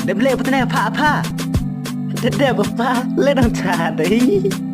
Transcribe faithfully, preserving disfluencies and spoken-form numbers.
Dep leh patne pha pha. Dep dep pha le dang cha dei.